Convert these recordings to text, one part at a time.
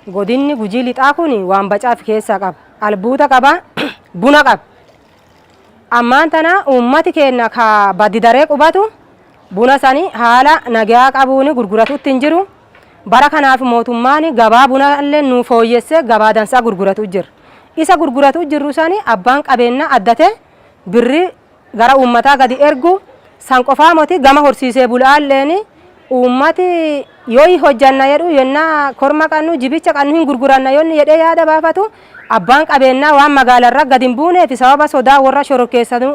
Godinni Gujii Lixaa kun waan bacaa of keessaa qaba. Albuuda qaba, buna qaba. Ammaan tana uummati keenya ka baddi daree qubatu buna sani haala nagaa qabuun gurguratutti hin jiru. Bara kanaaf mootummaan gabaa buna illee nu fooyyessee gabaa dansaa gurguratu jira. Isa gurguratu jirru sani abbaan qabeenyaa addate birri gara uummataa gadi ergu san qofaa moti gama horsiisee bulaalleen uummati yoo hojjanna jedhu yennaa korma qannu jibicha qannu hin gurguranna yoonni jedhee yaada baafatu abbaan qabeenyaa waan magaalarra gadi hin buuneef sababa sodaa warra shororkeessanu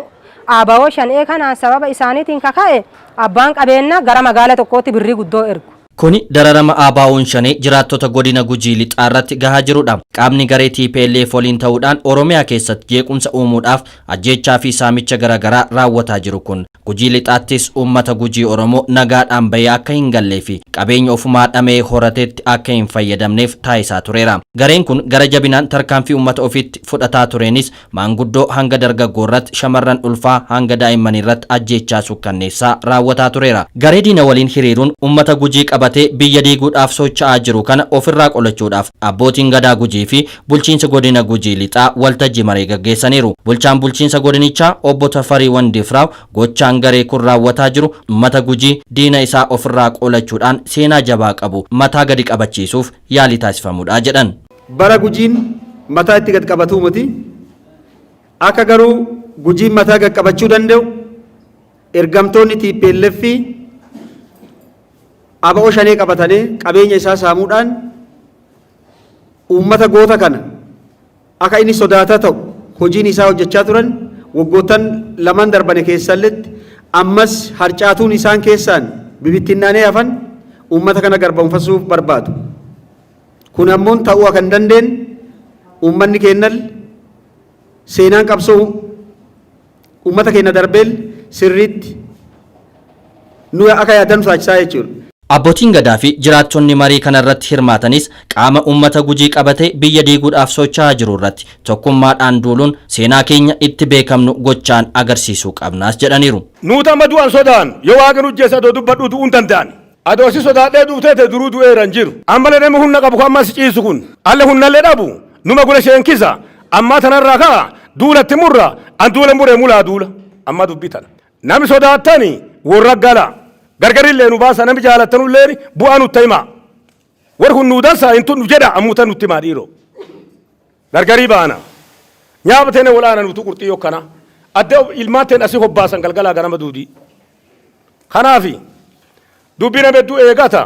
ABO shan'ee kanaan sababa isaaniitiin kaka'e abbaan qabeenyaa gara magaala tokkootti birrii guddoo ergu. Kuni dararama ABO'n Shanee jiraattota godina Gujii Lixaa irratti gahaa jirudha. Qaamni garee TPLF waliin ta'uudhaan Oromiyaa keessatti jeequmsa uumuudhaaf ajjeechaa fi saamicha garaagaraa raawwataa jiru kun Gujii Lixaattis uummata Gujii Oromoo nagaadhaan bahee akka hin gallee fi qabeenya ofumaa dhamee horatetti akka hin fayyadamneef taasisaa tureera. Gareen kun gara jabinaan tarkaanfii uummata ofiitti fudhataa tureenis maanguddoo hanga dargaggoo irratti, shamarran ulfaa hanga daa'immanii irratti ajjeechaa sukkanneessaa raawwataa tureera. Garee diina waliin hiriiruun uummata Gujii qabatee biyya diiguudhaaf socho'aa jiru kana ofirraa qolachuudhaaf abbootiin gadaa Gujii fi bulchiinsa godina Gujii Lixaa waltajjii maree gaggeessaniiru. Bulchaan bulchiinsa godinichaa obbo Tafarii Wandifraaw gochaan garee kun raawwataa jiru uummata Gujii diina isaa ofirraa qolachuudhaan seenaa jabaa qabu mataa gadi qabachiisuuf yaalii taasifamudha jedhan. Bara Gujiin mataa itti gad qabatuu miti. Akka garuu Gujiin mataa gad qabachuu danda'u ergamtoonni TPLF fi ABO Shanee qabatanii qabeenya isaa saamuudhaan uummata goota kana akka inni sodaataa ta'u hojiin isaa hojjechaa turan waggoottan lamaan darbane keessalletti ammas harcaatuun isaan keessaan bibittinnaanee hafan uummata kana garboomfasuuf barbaadu. Kun ammoo ta'uu akka hin dandeenye uummanni keenyal seenaan qabsoo uummata keenya darbeel sirriitti nu akka yaadan saachisaa jechuudha. Abbootiin gadaa fi jiraattonni marii kanarratti hirmaatanis qaama uummata Gujii qabatee biyya diiguudhaaf socho'aa jiru irratti tokkummaadhaan duuluun seenaa keenya itti beekamnu gochaan agarsiisuu qabnaas jedhaniiru. Nuuta amma du'an sodaan yoo waaqni hojjeessa adoo dubbadhu du'uun danda'an. Adoo si sodaadhee duutee duruu du'eera hin jiru. Ammallee namni humna qabu kan ammas ciisu kun alle humnallee dhabu numa gula sheenkisa ammaa tanarraa ka'a duulatti murra an duula muree mulaa duula amma dubbii tana. Namni sodaattani warra gala gargarillee nu baasa namni jaalattanullee bu'aa nutti himaa. Warri kun nuu dansaa hin tunnu jedha ammuuta nutti himaa dhiiroo. Gargarii baana. Nyaaba teene walaana nutu qurxii yokkana. Adda ilmaan teen asii hobbaasan galgalaa ganama duudii. Kanaafi dubbii nama hedduu eegata.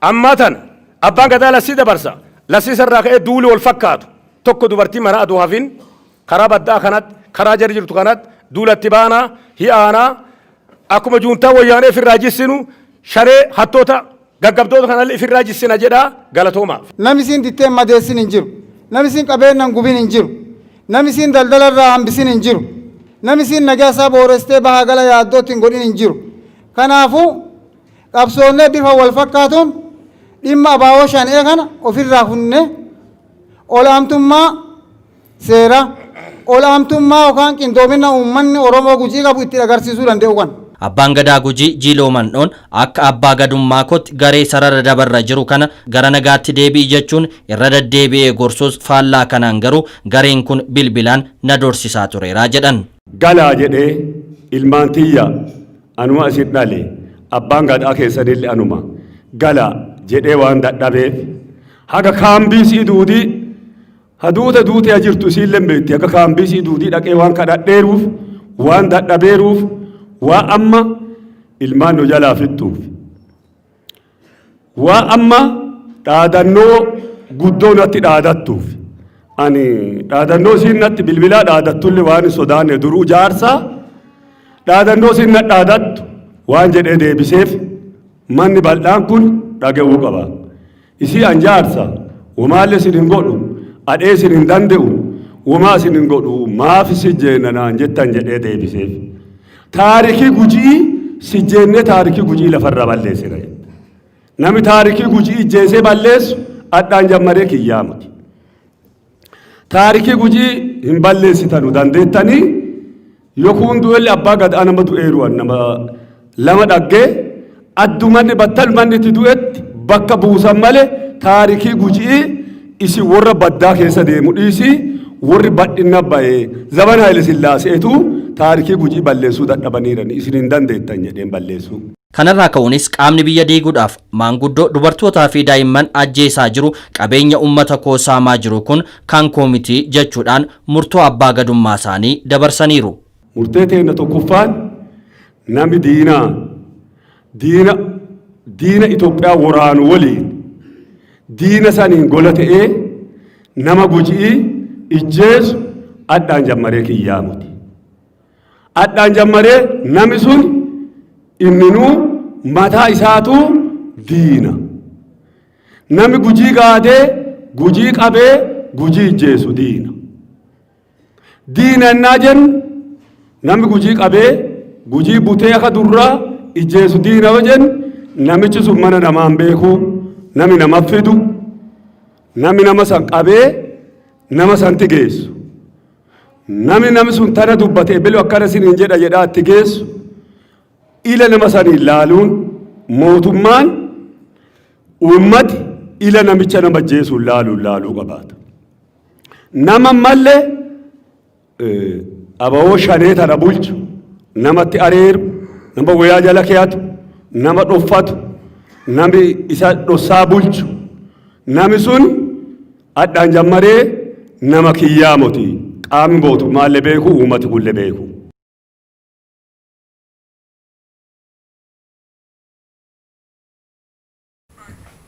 Ammaa tan abbaan gadaa lassii dabarsa. Lassii sarraa ka'ee duuli wal fakkaatu. Tokko dubartii mana aduu hafin karaa baddaa kanatti karaa jarri jirtu kanatti duulatti baanaa hi'aanaa akkuma juuntaa wayyaanee ofirraa jissinu shanee hattoota gaggabdoota kanallee ofirraa jissina jedhaa galatoomaaf. Namni isin ditteen madeessin hin jiru. Namni isin qabeennan gubin hin jiru. Namni isin daldala irraa hambisin hin jiru. Namni isin nagaa isaa boorestee bahaa gala yaaddootti hin godhin hin jiru. Kanaafuu qabsoonnee bifa wal fakkaatuun dhimma abaawoo shan'ee kana ofirraa funnee olaantummaa seeraa olaantummaa yookaan qindoomina uummanni Oromoo Gujii qabu itti agarsiisuu danda'u kan. Abbaan gadaa Gujii Jiiloo Mandhoon akka abbaa gadummaa kootti garee sarara dabarra jiru kana gara nagaatti deebi'i jechuun irra deddeebi'ee gorsus faallaa kanaan garuu gareen kun bilbilaan na dorsisaa tureera jedhan. Galaa jedhee ilmaan tiyya anuma isin dhale abbaan gadaa keessanillee anuma galaa jedhee waan dadhabeef haga kaambii sii duudii haduuta duutee jirtu isiillee beekti haga kaambii sii duudii dhaqee waan kadhadheeruuf waan dadhabeeruuf waa amma ilmaan nu jalaa fixxuuf waa amma dhaadannoo guddoo natti dhaadattuuf ani dhaadannoo isiin natti bilbilaa dhaadattullee waan hin sodaanne duruu jaarsaa dhaadannoo isiin natti dhaadattu waan jedhee deebiseef manni bal'aan kun dhaga'uu qaba. Isii an jaarsa womaallee isin hin godhu adhee isin hin danda'u womaa isin hin godhu maaf si jeenna naan jettan jedhee deebiseef. Taarikii Gujii si jeennee taarikii Gujii lafarraa balleessina. Namni taarikii Gujii ijjeesee balleessu adhaan jammaree kiyyaa miti. Taarikii Gujii hin balleessitanu dandeettanii yokuun du'elli abbaa gadaa nama du'eeru nama lama dhaggee addumanni battalmanni itti du'etti bakka buusan malee taarikii Gujii Isin warra baddaa keessa deemu dhiisi, warri badhinna ba'ee zaman Haayile Sillaaseetu taarikii Gujii balleessuu dadhabaniiran, isin hin dandeettan jedheen balleessuu. Kanarraa ka'uunis qaamni biyya diiguudhaaf maanguddoo, dubartootaa fi daa'imman ajjeesaa jiru, qabeenya uummata koo saamaa jiru kun kan koo miti jechuudhaan murtoo abbaa gadummaa isaanii dabarsaniiru. Murtee teenna tokkoffaan, nami diinaa diina Itoophiyaa waraanu waliin diina saniin gola ta'ee nama Guji'ii ijjeesu adhaan jammaree kiyyaa muti. Adhaan jammaree nami sun inninuu mataa isaatu diina. Nami Gujii gaadee, Gujii qabee, Gujii ijjeesu diina. Diina innaa jennu, nami Gujii qabee, Gujii butee akka durraa ijjeesu diina yoo jennu, namichi sun mana namaan beeku, nami nama fidu, nami nama san qabee nama santi geessu. Nami sun tana dubbate, ebelu akkana siniin jedha jedhaa itti geessu, ila nama saniin laaluun, mootummaan uummati ila namicha nama jeesuun laaluun laaluu qabaata. Nama mallee abawoo shanee tana bulchu, namatti areeru, nama wayaa jala keeyatu, nama dhoffatu, nami isa dhossaa bulchu, nami sun adhaan jammaree nama kiyyaa moti, qaamni mootummaallee beeku, uummati kunillee beeku.